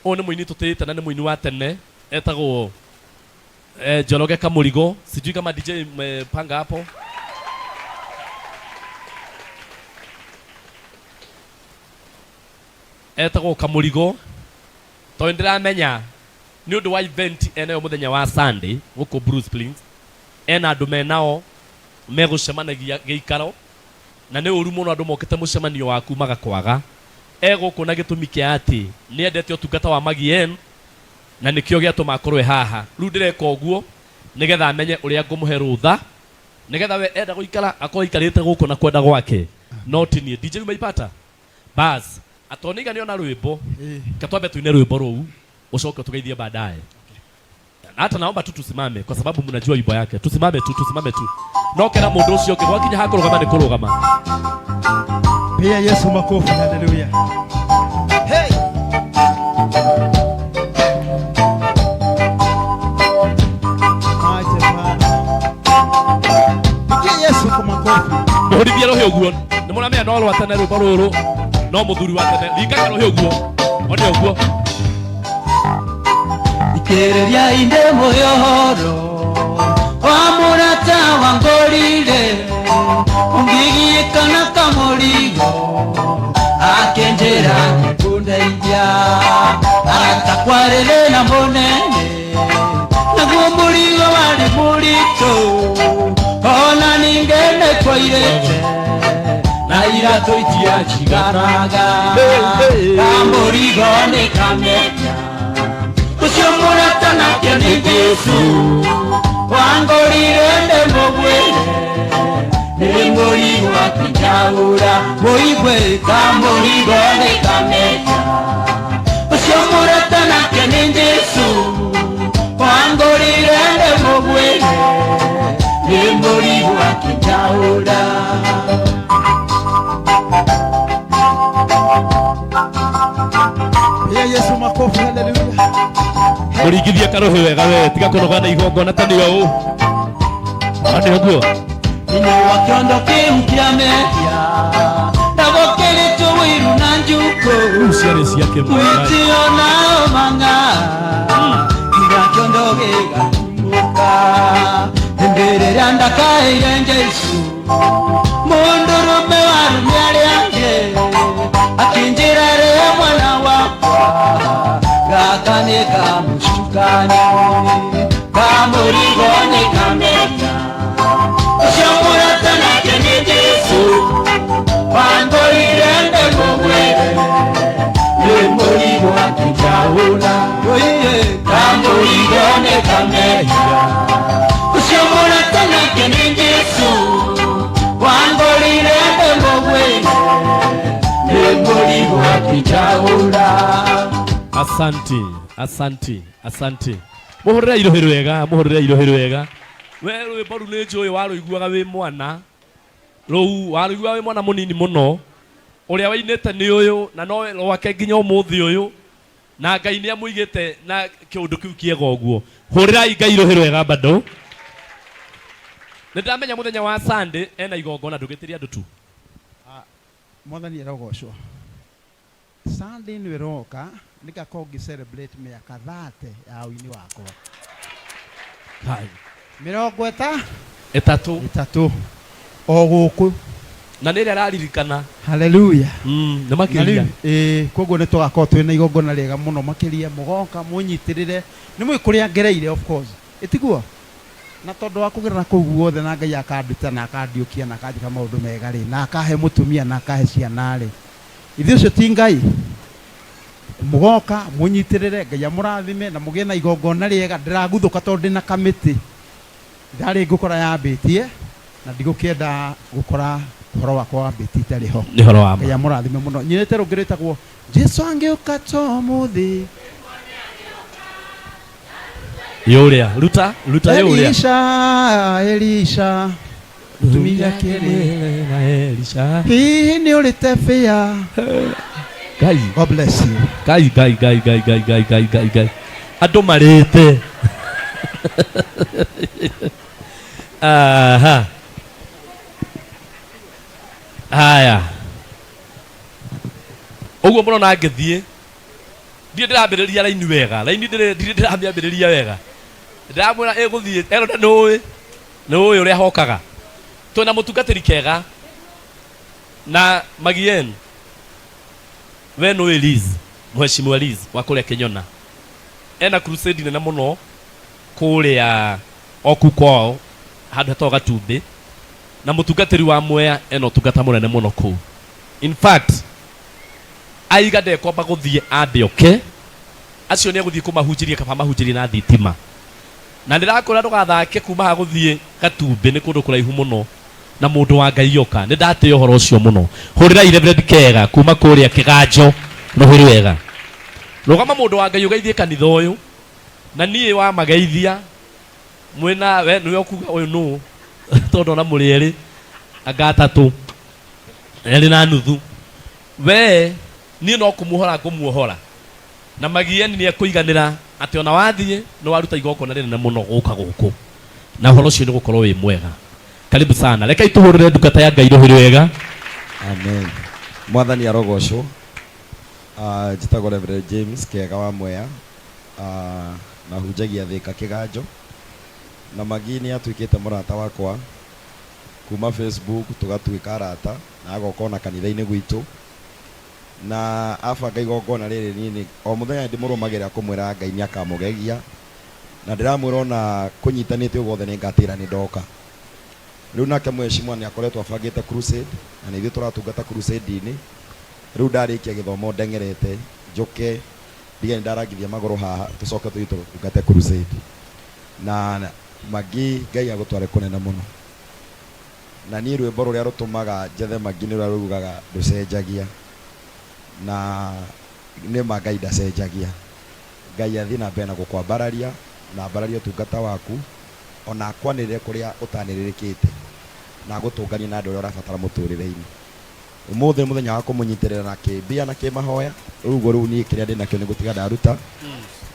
Ũyũ nĩ mũini tũtĩĩte na nĩ mũini wa tene etagwo Njoroge Kamũrigo. Sijui kama DJ mmepanga hapo. Etagwo Kamũrigo tondũ nĩndĩramenya nĩ ũndũ wa event enayo mũthenya wa Sunday gũkũ Blue Springs, ena andũ menao megũcemanagia gĩikaro na nĩ ũru mũno andũ mokĩte mũcemanio waku magakwaga. E gũkũ na gĩtũmi kĩa atĩ nĩ endete ũtungata wa Maggie M na nĩkĩo gĩatũma akorwo e haha. Rĩu ndĩreka ũguo nĩgetha amenye ũrĩa ngũmũhe rũtha, nĩgetha we enda gũikara akorwo aikarĩte gũkũ na kwenda gwake, no ti niĩ. DJ umeipata? Bas, atoniga nĩ ona rwĩmbo, reke twambe tũine rwĩmbo rũu, ũcoke ũtũgeithie baadaye. Hata naomba tu tusimame kwa sababu mnajua wimbo yake. Tusimame tu, tusimame tu. No kera mundu ucio ungi gwakinya ha kurugama ni kurugama. Pia Yesu makofi, haleluya. Hey! Aje Bwana. Pigia Yesu kwa makofi. Muhurithie ruhi uguo. Ni muramenya no rwa tene rwimbo ruru. No muthuri wa tene. Ringaga ruhi uguo. One uguo. Ikĩrĩria inde mũyoro wa mũrata wangorire ũngĩgiĩka na kamũrigo akĩnjĩra nĩkũndeithia arata kwarĩrĩ na mũnene naguo mũrigo warĩ mũritũ ona ningĩ nĩkwairĩte na iratũ itianjiganaga kamũrigo nĩ kamenya ũcio mũrata nake nĩ Jesu wangorire ndĩmũgwĩre nĩ mũrigo akĩnjaũra mũigue kamũrigo nĩ kamenya ũcio mũrata nake nĩ Jesu wangorire ndĩmũgwĩre nĩ mũrigo akĩnjaũra. Pia Yesu makofi, haleluya. Mũringithie karuhi wega we, tiga kũnoga na igongona ta nĩwe ũ. Nĩ ũguo. Thĩinĩ wa kĩondo kĩu kĩa mehia ndagũkĩrĩtwo wĩiru na njukũ. Rĩu ciarĩ ciake mwana. Mwĩtĩo nao mang'a tiga kĩondo gĩgatumũka hĩndĩ rĩrĩa ndakaĩire Jesũ mũndũrũme wa arũme arĩa angĩ akĩnjĩra rĩrĩa mwana wakwa gaka nĩ kamũcukani kamũrigo nĩ kamenya ũcio mũrata nake nĩ Jesũ wangorire ndĩmũgwĩre nĩ mũrigo akĩnjaũra oiye kamũrigo nĩ kamenya ũcio mũrata nake nĩ Jesũ wangorire ndĩmũgwĩre nĩ mũrigo akĩnjaũra. Asanti, asanti, asanti. Mũhũrĩre iruhĩ rwega, mũhũrĩre iruhĩ rwega. We rwĩmbo rũu nĩ njũĩ warũiguaga wĩ mwana. Rũu warũiguaga wĩ mwana mũnini mũno. Ũrĩa wainĩte nĩ ũyũ na no rwake nginya ũmũthĩ ũyũ. Na Ngai nĩ amũigĩte na kĩũndũ kĩu kĩega ũguo. Hũrĩrai Ngai rũhĩ rwega bado. Nĩ ndamenya mũthenya wa Sunday ena igongona ndũgĩtĩrie andũ tu. Mwathani arogocwo. Sunday ĩno ĩroka nĩngakorwo ngĩ celebrate mĩaka 30 ya ũini wakwa. Kai. Mĩrongo ĩta? Ĩtatũ. Ĩtatũ. O gũkũ. Na nĩ ĩrĩa araririkana. Hallelujah. Nĩ makĩria. Na rĩu, ĩĩ, koguo nĩ tũgakorwo twĩna igongona rĩega mũno makĩria, mũgoka mũnyitĩrĩre. Nĩ mũĩ kũrĩa ngereire of course. Ĩtiguo? Na tondũ wa kũgerera kũu guothe na Ngai akanduta na akandiũkia na akanjĩka maũndũ mega rĩ, na akahe mũtumia na akahe ciana rĩ, ithuĩ ũcio ti Ngai? Mũgoka mũnyitĩrĩre, Ngai amũrathime na mũgĩe na igongona rĩega. Ndĩraguthũka tondũ ndĩna kamĩtĩ ndarĩ ngũkora yambĩtie na ndigũkĩenda gũkora ũhoro wakwa wambĩtie itarĩ ho. Nĩ ũhoro wa ma. Ngai amũrathime mũno. Nyinĩte rũngĩ rwĩtagwo Jesu angĩũka to ũmũthĩ. Yũrĩa, ruta, ruta yũrĩa. Elisha, Elisha, mũtumia kĩrĩ. Na Elisha. Hihi nĩ ũrĩte bĩa? Ngai. God bless you. Ngai, Ngai, Ngai, Ngai, Ngai, Ngai, Ngai, Ngai, Ngai. Andũ marĩte. Aha. Haya. Ũguo mũrona ngĩthiĩ. Ndirĩ ndĩrambĩrĩria raini wega, raini ndirĩ ndirĩ ndĩramĩambĩrĩria wega. Ndĩramwĩra ĩgũthiĩ Elda, nĩũĩ nĩũĩ ũrĩa hokaga. Twĩna mũtungatĩri kega na Magien, we nĩũĩ Liz, mheshimiwa Liz wa kũrĩa Kĩnyona, ena crusade nene mũno kũrĩa o kũu kwao handũ hetagwo Gatumbĩ, na mũtungatĩri wa Mwea ena ũtungata mũnene mũno kũu. In fact, aiga ndekwamba gũthiĩ ambe oke, acio nĩ egũthiĩ kũmahunjĩria kaba amahunjĩrie na thitima. Na ndĩrakwĩra ndũgathake kuma haha gũthiĩ Gatumbĩ, nĩ kũndũ kũraihu mũno, na mũndũ wa Ngai oka. Nĩ ndatĩĩa ũhoro ũcio mũno. Hũrĩrai Reverend Kega kuma kũrĩa Kĩganjo rũhĩ rwega. Rũgama mũndũ wa Ngai ũgeithie kanitha ũyũ, na niĩ wamageithia mwĩna we nĩwe ũkuga ũyũ nũ, tondũ ona mũrĩ erĩ anga atatũ, erĩ na nuthu. We niĩ no kũmuohora ngũmuohora, na Magieni nĩ ekũiganĩra atĩ ona wathiĩ nĩ waruta igongona rĩnene mũno gũka gũkũ, na ũhoro ũcio nĩ gũkorwo wĩ mwega. Karibu sana, rekei tũhũrĩre ndungata ya Ngai rũhĩ rwega. Amen. Mwathani arogocwo. Njĩtagwo Reverend James Kega wa Mwea, na hunjagia Thĩka Kĩganjo. Na Magi nĩ atuĩkĩte mũrata wakwa kuma Facebook, tũgatuĩka arata, na agoka ona kanitha-inĩ gwitũ. Na abanga igongona rĩrĩ, niĩ nĩ o mũthenya ndĩmũrũmagĩrĩra kũmwĩra Ngai nĩ akamũgegia. Na ndĩramwĩra ona kũnyitanĩte ũguo othe nĩ ngatĩra nĩ ndoka. Rĩu nake mheshimiwa nĩ akoretwo abangĩte crusade, na nĩ ithuĩ tũratungata crusade-inĩ. Rĩu ndarĩkia gĩthomo ndeng'erete njũke ndige nĩ ndarangithia magũrũ haha, tũcoke tũthiĩ tũtungate crusade. Na Magi, Ngai agũtware kũnene mũno. Na niĩ rwĩmbo rũrĩa rũtũmaga njethe Magi nĩ rũrĩa rugaga ndũcenjagia. Na nĩ ma Ngai ndacenjagia. Ngai athiĩ na mbere na gũkwambararia, na ambararie ũtungata waku, ona akwanĩrĩre kũrĩa ũtanĩrĩrĩkĩte, na agũtũnganie na andũ arĩa ũrabatara mũtũrĩre-inĩ. Ũmũthĩ nĩ mũthenya wa kũmũnyitĩrĩra na kĩmbia na kĩmahoya. Rĩu ũguo rĩu niĩ kĩrĩa ndĩnakĩo nĩ gũtiga ndaruta.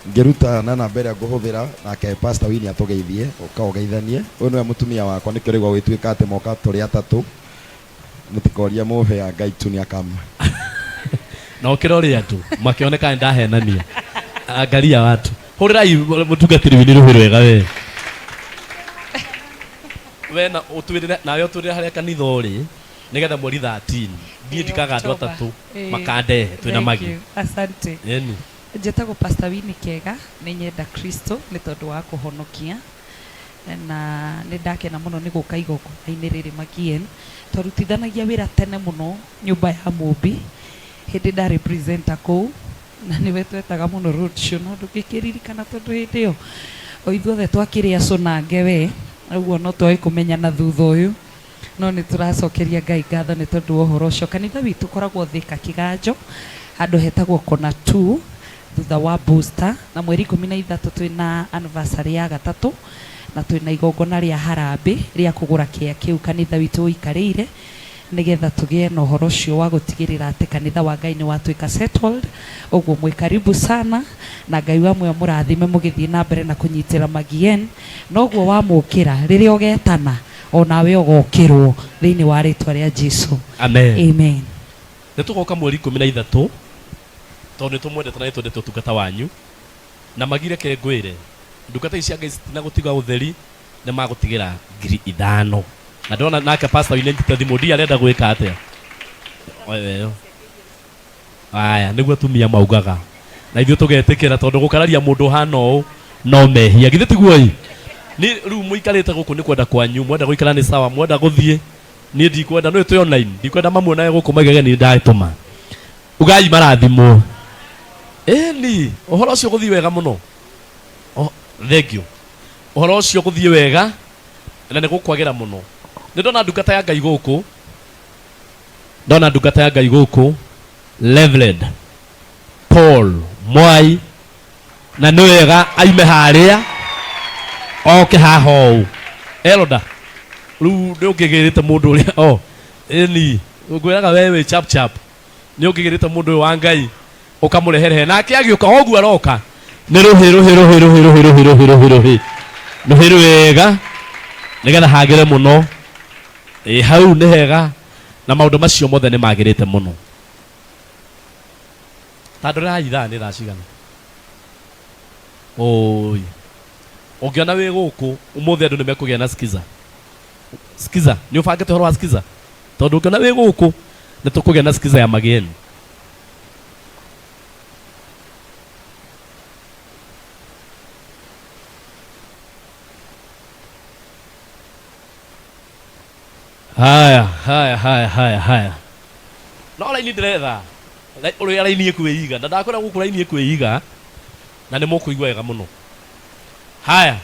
Ngĩruta na namba ĩrĩa ngũhũthĩra, nake Pastor Winnie atũgeithie, ũka ũgeithanie. Ũyũ nĩwe mũtumia wakwa, nĩkĩo rĩu gwĩtuĩka atĩ moka tũrĩ atatũ. Mũtikorie mũhe ya Ngai tu nĩakama. Na ũkĩra ũrĩ andũ makĩoneka nĩ ndahenania. Angalia watu. Hũrĩrai mũtungatĩri Winnie rũhĩ rwega we. We na ũtwĩrĩre, nawe ũtwĩrĩre harĩa kanitha ũrĩ, nĩgetha mweri 13 niĩ ndikaga andũ October. atatũ makandehe twĩna Thank Magi. you. Asante. Ĩni. Njĩtagwo Pastor Winnie Kega, nĩ nyenda Kristo nĩ tondũ wa kũhonokia, na nĩ ndakena mũno nĩ gũka igongona-inĩ rĩrĩ Magien. Twarutithanagia wĩra tene mũno nyũmba ya Mũmbi, hĩndĩ ndarĩ presenter kũu, na nĩwe twetaga mũno road show, no ndũngĩkĩririkana tondũ hĩndĩ ĩyo o ithuothe twakĩrĩ acũnange we, ũguo no twage kũmenyana thutha ũyũ. No nĩ tũracokeria Ngai ngatho nĩ tondũ wa ũhoro ũcio. Kanitha witũ ũkoragwo Thĩka Kĩganjo, handũ hetagwo Kona 2, thutha wa Booster. Na mweri 13 twĩna anniversary ya gatatũ, na twĩna igongona rĩa harambĩ rĩa kũgũra kĩa kĩu kanitha witũ ũikarĩire, nĩgetha tũgĩe na ũhoro ũcio wa gũtigĩrĩra atĩ kanitha wa Ngai nĩ watuĩka settled. Ũguo mwĩ karibu sana, na Ngai wa muoyo mũrathime mũgĩthiĩ na mbere na kũnyitĩra Magien. Noguo wamũkĩra, rĩrĩa ũgetana, o nawe ũgokĩrwo thĩinĩ wa rĩtwa rĩa Jesu. Amen. Amen. Nĩ tũgoka mweri 13 tondũ nĩ tũmwendete na nĩ twendete ũtungata wanyu. Na Magi reke ngwĩre, ndungata ici cia Ngai citina gũtiga ũtheri, nĩ magũtigĩra 5,000. Na ndĩrona nake pastor Winnie anyitĩte thimũ, ndiũĩ arenda gwĩka atĩa. Oyo. Aya, nĩguo atumia maugaga. Na ithuĩ tũgetĩkĩra tondũ gũkararia mũndũ ũhana ũũ no mehia. Githĩ tiguo ĩ? Ni rĩu mũikarĩte gũkũ nĩ kwenda kwanyu, mwenda gũikara nĩ sawa, mwenda gũthiĩ, niĩ ndikwenda, nĩ twĩ online, ndikwenda mamuonae gũkũ maigage nĩ ndatũma. Ugai marathimwo. Ĩni, ũhoro ũcio gũthiĩ wega mũno. Oh, thank you. Ũhoro ũcio gũthiĩ wega na nĩ gũkwagĩra mũno. Nĩ ndona ndungata ya Ngai gũkũ, ndona ndungata ya Ngai gũkũ, Reverend Paul Mwai, na nĩ wega aime harĩa oke haha ũũ. Elda, rĩu nĩ ũngĩgĩrĩte mũndũ ũrĩa, oh, ĩni, ngwĩraga we wĩ chap chap, nĩ ũngĩgĩrĩte mũndũ ũyũ wa Ngai ũkamũreherehe, nake agĩũka o ũguo aroka nĩ rũhĩ rũhĩ rũhĩ rũhĩ rũhĩ rũhĩ rũhĩ rũhĩ rũhĩ rũhĩ rwega, nĩgetha hagĩre mũno. Ĩ, hau nĩ hega, na maũndũ macio mothe nĩ magĩrĩte mũno. Ta ndorerai ithaa nĩ thaa cigana? Oi. Ũngĩona wĩ gũkũ ũmũthĩ andũ nĩ mekũgĩa na skiza. Skiza, nĩ ũbangĩte ũhoro wa skiza? Tondũ ũngĩona wĩ gũkũ nĩ tũkũgĩa na skiza ya mageni. Haya, haya, haya, haya, haya. No raini ndĩretha. Ũrĩa raini ĩkwĩiga. Na ndakwĩra gũkũ raini ĩkwĩiga na nĩ mũkũigua wega mũno. Haya.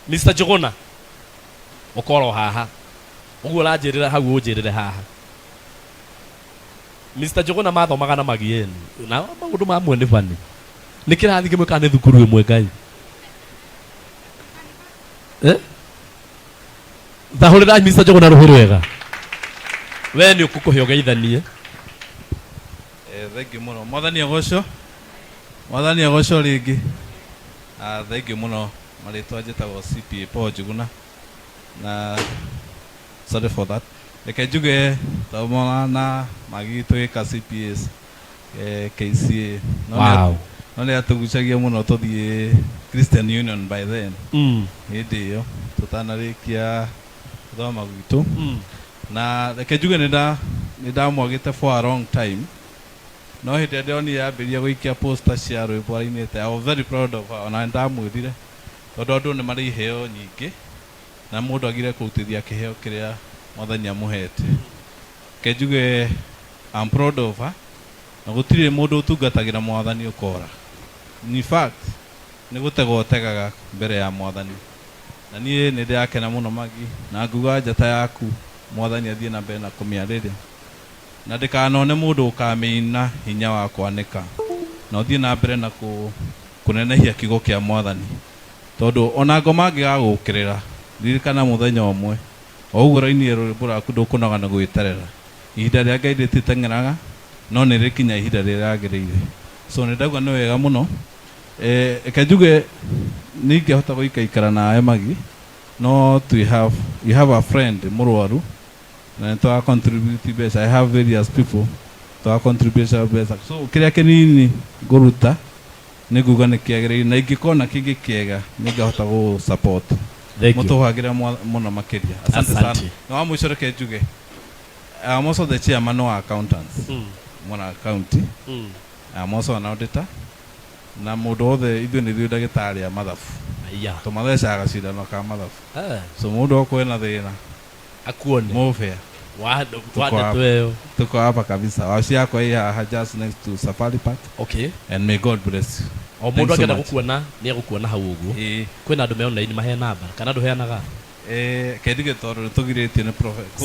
Mr. Njũgũna. Ũkorwo haha. Ũguo ũranjĩrĩra hau ũnjĩrĩre haha. Mr. Njũgũna mathomaga na Magieni. Na maũndũ mamwe nĩ bani. Nĩ kĩrathi kĩmwe kana nĩ thukuru ĩmwe Ngai? Eh? Thahũrĩrai Mr. Njũgũna rũhĩ rwega. We nĩ ũkũkũhe ũgeithanie. Eh, thengiũ mũno mwathani agocwo mwathani agocwo rĩngĩ Ah, thengiũ mũno marĩtwa njĩtagwo CPA Paul Njuguna na sorry for that reke njuge twaumana na magi twĩka CPAs eh, KCA no nĩ Wow. no nĩ atũgucagia mũno tũthiĩ Christian Union by then hĩndĩ ĩyo tũtanarĩkia gũthoma gwitũ na reke njuge nĩ nda nĩ ndamwagĩte for a long time no hĩndĩ ĩrĩa ndĩronire yambĩrĩria gũikia poster cia rwĩmbo arainĩte I was very proud of her ona nĩ ndamwĩrire tondũ andũ nĩ marĩ iheo nyingĩ na mũndũ agire kũrutithia kĩheo kĩrĩa mwathani amũhete reke njuge I'm proud of her na gũtirĩ mũndũ ũtungatagĩra mwathani ũkora in fact nĩ gũtega ũtegaga mbere ya mwathani na niĩ nĩ ndĩrakena mũno magi na nguga njata yaku mwathani athiĩ na mbere na kũmĩarĩria na ndĩkanone mũndũ ũkamĩina hinya wa kwanĩka na ũthiĩ na mbere na kũnenehia kiugo kĩa mwathani tondũ ona ngoma angĩgagũkĩrĩra ririkana mũthenya ũmwe o ũguo ũrainire rwĩmbo rwaku ndũkũnoga nĩ gwĩterera ihinda rĩa Ngai rĩtiteng'eraga no nĩ rĩkinya ihinda rĩrĩa rĩagĩrĩire so nĩ ndauga nĩ wega mũno reke njuge nĩ ingĩhota gũikaikara nawe magi no we have, you have a friend mũrwaru na nĩ twa contribute mbeca I have various people twa contribute mbeca so kĩrĩa kĩnini ngũruta nĩ nguga nĩ kĩagĩrĩire na ingĩkona kĩngĩ kĩega nĩ ngahota gũ support Thank you. mũtũhagĩre mũno makĩria asante sana Asante. na wa mũico reke njuge I'm also the chairman wa accountants mwana county I'm also an auditor na mũndũ wothe ithuĩ nĩ ithuĩ ndagĩtarĩ a mathabu Aya. tũmathecaga gacindano ka mathabu Eh, so mũndũ okorwo ena thĩna akuone. mũbea Wa ndeto ĩyo. tuko hapa kabisa waci yakwa ĩ haha just next to Safari Park Okay. and may God bless you O mũndũ Thanks so angĩenda much. gũkuona nĩ egũkuona hau ũguo. Ĩĩ. Kwĩna andũ me online mahe namba kana ndũheanaga? Eh, kendige tondũ nĩ tũgirĩtio nĩ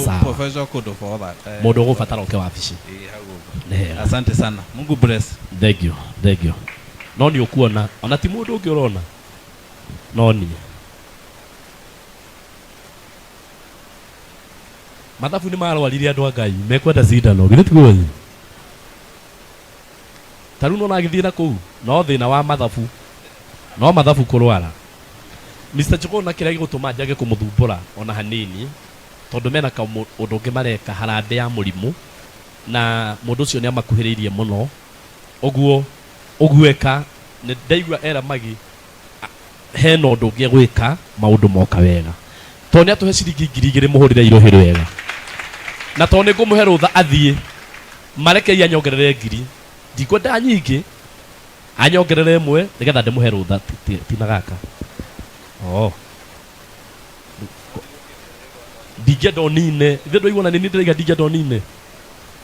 Sawa. professor kũndũ for that Mũndũ ũgũbatara oke wabici. Ĩĩ, hau ũguo. Nĩ hega. asante sana Mungu bless Thank you. Thank you. No nĩ ũkuona ona ti mũndũ ũngĩ ũrona. No niĩ. Mathabu nĩ marwarire andũ a Ngai mekwenda cindano githĩ tiguo ĩ? Ta rĩu nona agĩthiĩ na kũu no thĩna wa mathabu no mathabu kũrwara. Mr. Njuguna kĩrĩa gĩgũtũma njage kũmũthumbũra ona hanini tondũ mena ũndũ ũngĩ mareka harambee ya mũrimũ na mũndũ ũcio nĩ amakuhĩrĩirie mũno ũguo ũgueka nĩ ndaigua era magi hena ũndũ ũngĩ egwĩka maũndũ moka wega tondũ nĩ atũhe ciringi 2,000 mũhũrĩre irũhĩ rwega na tondũ nĩ ngũmũhe rũtha athiĩ marekei anyongerere 1,000 ndikwenda nyingĩ anyongerere ĩmwe nĩgetha ndĩmũhe rũtha ti na gaka oh ndingĩenda ũnine ithe ndwaigua na nĩ niĩ ndĩraiga ndingĩenda ũnine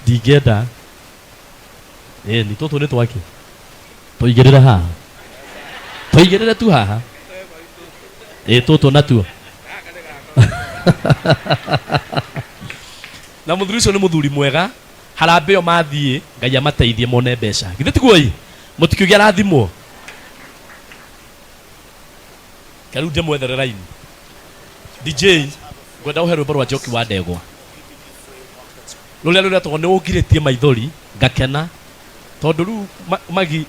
ndingĩenda ĩni tũtũ nĩ twake tũigĩrĩre haha tũigĩrĩre tu haha ĩ tũtũ natuo na mũthuri ũcio nĩ mũthuri mwega harambee ĩyo mathiĩ Ngai amateithie mone mbeca githĩ tiguo ĩ mũtikiuge arathimwo rĩu ndĩmwethere raini DJ ngwenda ũhe rwĩmbo rwa Njoki wa Ndegwa rũrĩa rũretagwo nĩ ũngirĩtie maithori ngakena tondũ rĩu magi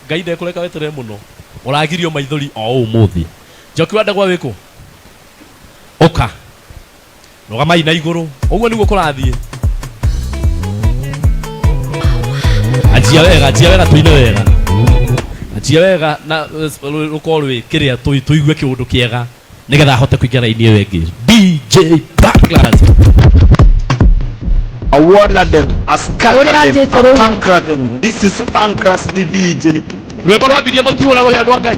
Ngai ndekũreka weterere mũno ũragirio maithori o ũmũthĩ Njoki wa Ndegwa wĩkũ ũka rũgamai na igũrũ ũguo nĩguo kũrathiĩ anjia wega anjia wega tũine wega anjia Hunjia wega na rũkorwo rwĩ kĩrĩa tũigue kĩũndũ kĩega nĩgetha ahote kũingĩra raini ĩyo ĩngĩ. DJ Backlash. I warn them, I scatter them, I conquer them. This is Pancras the DJ. Rwĩmbo rwambirie mũtiũragwo andũ a Ngai.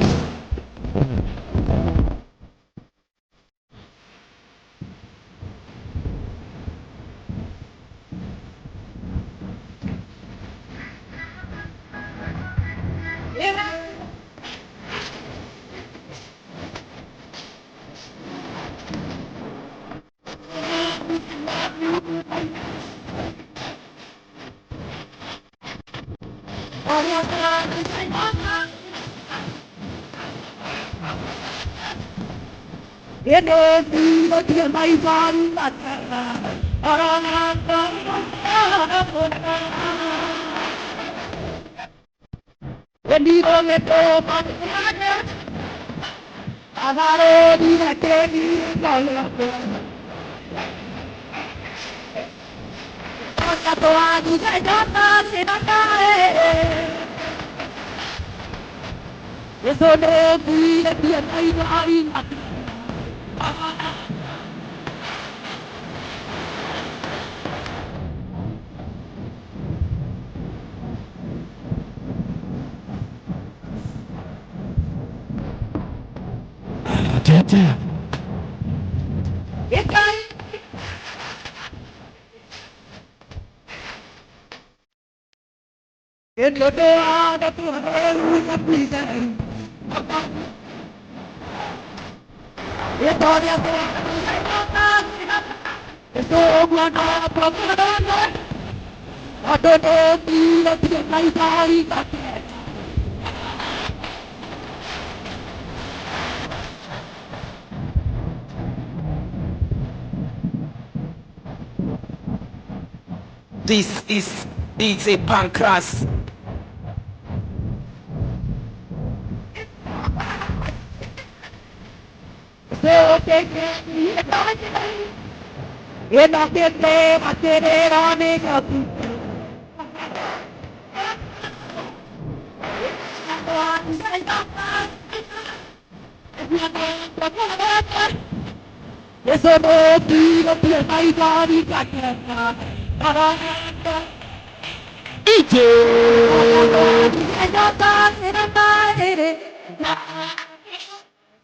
This is DJ Pancras.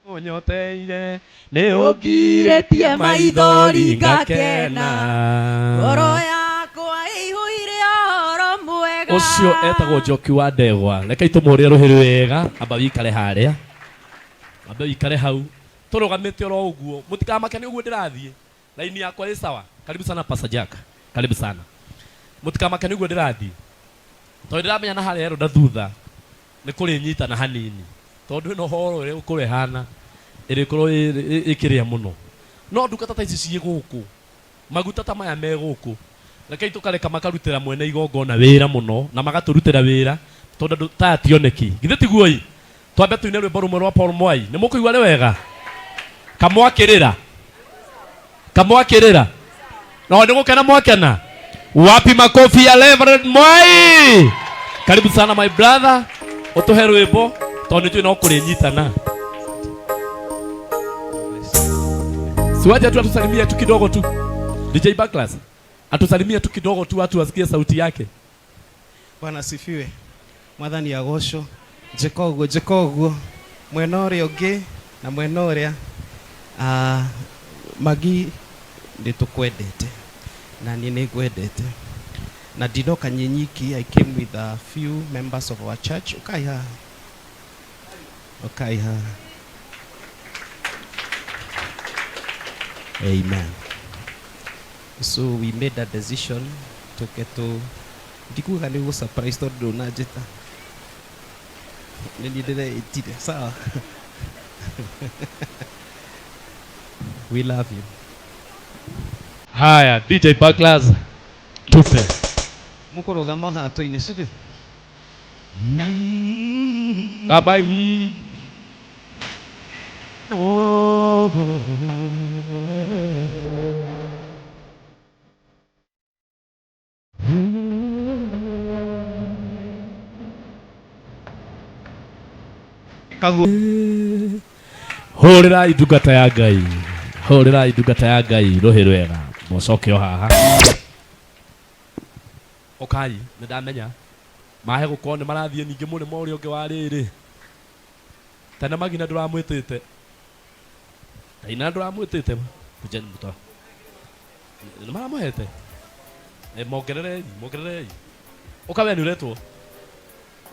Ũnyoteire nĩ ũngirĩtie maithori ngakena. Ngoro yakwa ĩihũire ũhoro mwega. Ũcio etagwo Njoki wa Ndegwa. Reke tũmũhũrĩre rũhĩ wega, amba wikare harĩa, amba wikare hau tũrũgamĩte oro ũguo, mũtikamake nĩ ũguo ndĩrathiĩ. Laini yakwa ĩ sawa. Karibu sana Pastor Jack, karibu sana. Mũtikamake nĩ ũguo ndĩrathiĩ, tondũ ndĩramenya na harĩa ero na thutha nĩ kũrĩnyitana hanini, tondũ ĩno horo ĩrĩa ũkũrĩa ĩhana ĩrĩkorwo ĩkĩrĩa mũno. No ndungata ta ici ciĩ gũkũ, maguta ta maya me gũkũ, rekei tũkareka makarutĩra mwene igongona wĩra mũno na magatũrutĩra wĩra, tondũ andũ ta tioneki. Githĩ tiguo ĩ? Twambe tuine rwĩmbo rũmwe rwa Paul Mwai. Nĩ mũkũigua nĩ wega? Kamwakĩrĩra, kamwakĩrĩra. No nĩ gũkena mwakena. Wapi makofi ya Reverend Mwai? Karibu sana my brother, ũtũhe rwĩmbo tondũ nĩ tũĩ no kũrĩnyitana. Siwaje tu atusalimie tu kidogo tu. DJ Backlash atusalimie tu kidogo tu, watu wasikie sauti yake. Bwana asifiwe. Mwathani agocwo. Njĩka ũguo, njĩka ũguo. Mwena ũrĩa ũngĩ na mwena ũrĩa. Magi nĩ tũkwendete na niĩ nĩ ngwendete. Na ndinoka nyinyiki, I came with a few members of our church. Ukai haha. Ukai haha. Amen. So we made a decision to get to ndikuga nĩ gũ surprise tondũ ndũnanjĩta. Nĩ niĩ ndĩreĩtire. Sawa. We love you. Haya, DJ Backlash tupe. Mũkũrũgama hatũ-inĩ sivyo? Bye bye. Kaguo. Hũrĩrai ndungata ya Ngai, hũrĩrai ndungata ya Ngai rũhĩ rwega. Mũcoke o haha. Ũkai, nĩ ndamenya mahe gũkorwo nĩ marathiĩ ningĩ mũrĩmo ũrĩa ũngĩ wa rĩrĩ. Tene Magina ndũramwĩtĩte. Taina ndũramwĩtĩte. Kujeni mũtoa. Nĩ maramũhete? Eh, mongererei, mongererei. Ũka we nĩ ũretwo.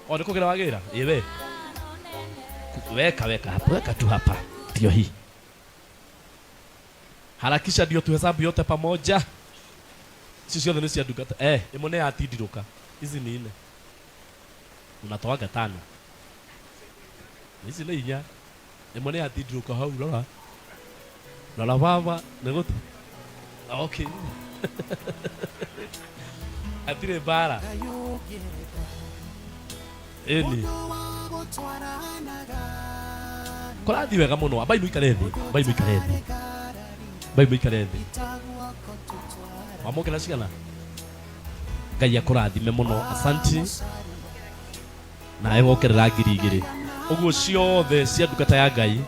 O nĩ kũgĩra wagĩra? Ĩ we. Weka weka hapa, weka tu hapa. Ndio hii. Harakisha ndio tuhesabu yote pamoja. Ici ciothe nĩ cia ndungata. Eh, ĩmwe nĩ yatindirũka. Ici nĩ ine. Unatoaga tano. Ici nĩ inya. Ĩmwe nĩ yatindirũka hau rora. Rora baba nĩ gũti. Okay. Hatirĩ mbara. Ĩni. Kũrathiĩ wega mũno. Ambai mũikare thĩ. Ambai mũikare thĩ. Ambai mũikare thĩ. Wamũkĩra cigana? Ngai akũrathime mũno. Asanti. Nawe wongerera 2000. Ũguo ciothe cia ndungata ya Ngai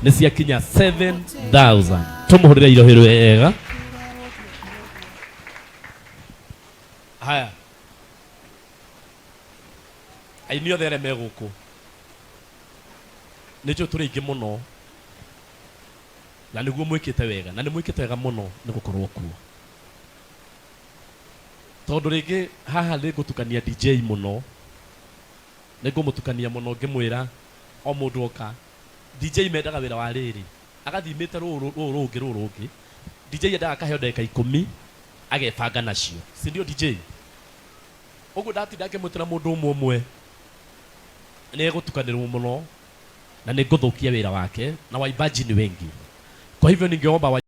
nĩ ciakinya 7000. Tũmũhũrĩre irohĩ wega. Haya. Aini othe arĩa me gũkũ nĩ njũĩ tũrĩ aingĩ mũno na nĩguo mwĩkĩte wega na nĩ mwĩkĩte wega mũno nĩ gũkorwo kuo tondũ rĩngĩ haha nĩ ngũtukania DJ mũno nĩ ngũmũtukania mũno ngĩmwĩra o mũndũ oka DJ mendaga wĩra wa rĩrĩ agathimĩte rũrũ rũrũ rũngĩ rũrũ rũngĩ DJ endaga akaheo ndagĩka ikũmi agebanga nacio si ndio DJ ũguo ndatinda ngĩmwĩtĩra mũndũ ũmwe ũmwe nĩ egũtukanĩrwo mũno na nĩ ngũthũkia wĩra wake na waimbaji ni wengi kwa hivyo ningeomba wa